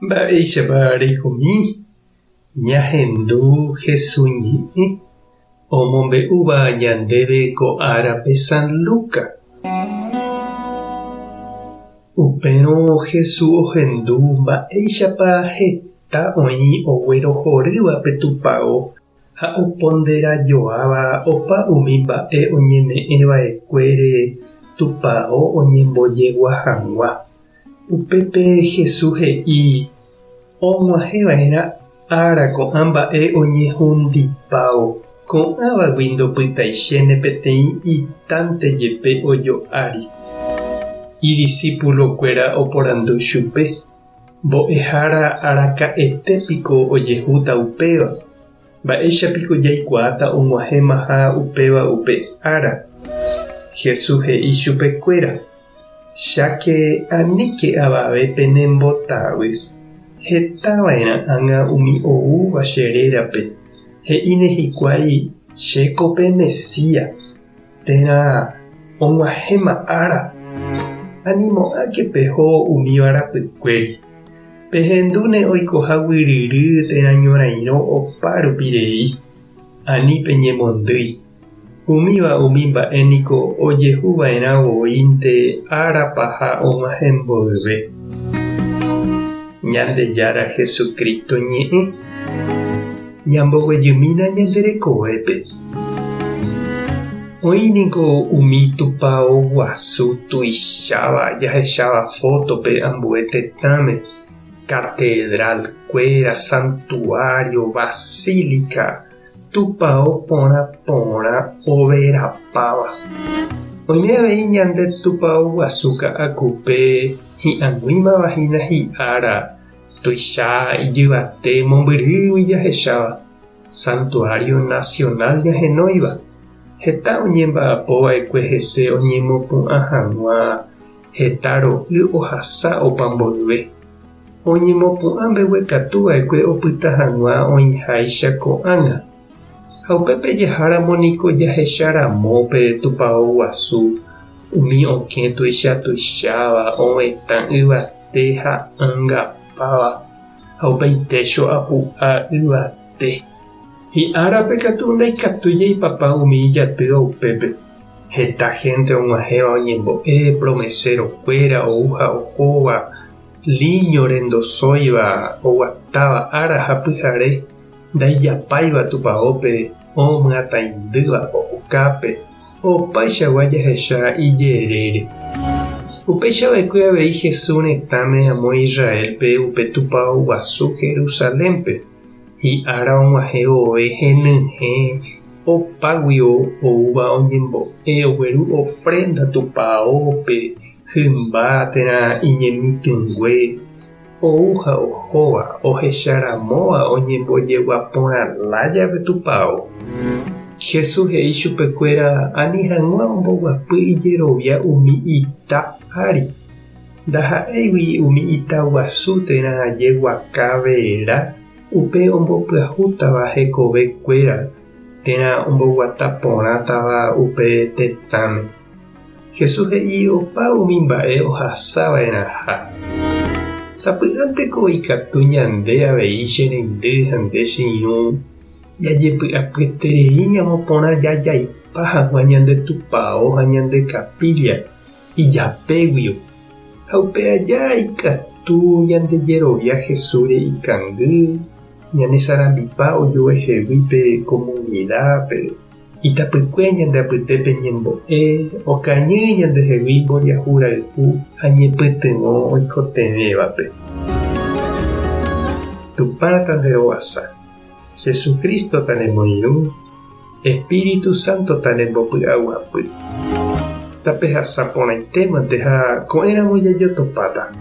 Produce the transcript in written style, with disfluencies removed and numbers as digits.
Mba'éichapa reikomi ñahendu Hesu ñe'ẽ omombe'úva ñandéve ko árape San Luca? Upérõ Hesu ohendu mba'éichapa heta oĩ oguerohorýva pe tupao ha oponderajoáva opa umi mba'e oñeme'ẽ va'ekuére tupao oñembojegua hag̃ua. Upépe Jesús he'i, Og̃uahẽ va'erã ára ko'ã mba'e oñehundipávo, ko'ãvagui ndopytaichéne peteĩ itánte jepe ojo'ári. Idisípulokuéra oporandu chupe, Mbo'ehára araka'ete piko ojehúta upéva? Mba'éicha piko jaikuaáta og̃uahẽmaha upéva upe ára? Jesús he'i chupekuéra, Cháke aníke avave penembotavy. Heta va'erã ág̃a umi oúva che rérape, he'íne hikuái, Chéko pe Mesías. Térã og̃uahẽma ára, animo'ãke peho umíva rapykuéri. Pehendúne oikoha guyryry térã ñorairõ opa rupi rei, ani peñemondýi. Umíva umi mba'e niko ojehu va'erã voínte ára paha og̃uahẽ mboyve. Ñandejára Jesucristo ñe'ẽ ñamboguejymína ñande rekovépe. Oĩ niko umi tupao guasu tuicháva jahecháva fótope ambue tetãme, catedral-kuéra, santuario, basílica, tupao porã porã overapáva. Oime avei ñande tupao guasu Ka'akupe hi'ag̃uímava hína hi'ára tuicha ijyvate mombyrýgui jahecháva. Santuario Nacional ñahenóiva, heta oñemba'apova'ekue hese oñemopu'ã hag̃ua heta ro'y ohasa opa mboyve. Oñemopu'ã mbeguekatuva'ekue opyta hag̃ua oĩháicha ko'ág̃a. Ha upépe jaháramo niko jahecharamo pe tupao guasu, umi okẽ tuicha tuicháva, ovetã yvate ha ãngapáva. Ha upéi técho apu'a yvate. Hi'árape katu ndaikatúi jaipapa umi ijatýva upépe. Heta hénte og̃uahẽva oñembo'e, promeséro-kuéra ou ha ohóva, líñore ndosóiva, oguatáva ára ha pyhare, ndaijapáiva tupaópe, omyataindýva okápe, Opaichagua jahecha ijerére. Upéicha va'ekue avei Jesús retãme amo Israélpe upe tupao guasu Jerusalénpe. Hi'ára og̃uahẽ vove henyhẽ opáguio oúva oñembo'e ogueru ofrénda tupaópe hymba térã iñemitỹngue ou ha ohóva ohecharamóva oñembojegua porã lája pe tupao. Jesús he'i chupekuéra ani hag̃ua omboguapy ijerovia umi ita ári, ndaha'éigui umi ita guasu térã jeguaka vera upe ombopyahútava hekove kuéra térã omboguata porãtava upe tetãme. Jesús he'i opa umi mba'e ohasa va'erãha. Sapy'ánteko ikatu ñande avei che reindy ha nde che irũ jajepy'apyeterei ñamoporã jajaipa hag̃ua ñande tupao ha ñande kapílla ijapéguio, ha upe aja ikatu ñandejerovia Jesúsre ikangy, ñanesarambipa ojuehegui pe komunidápe. Itapykue ñande apytépe ñembo'e, okañy ñandehegui mboriahu rayhu ha ñepytyvõ oikotevẽvape. Tupã tanderovasa, Jesucristo tanemoirũ, Espíritu Santo tanembopy'aguapy. Tapehasa porãitémante ha ko'ẽramo jajotopáta.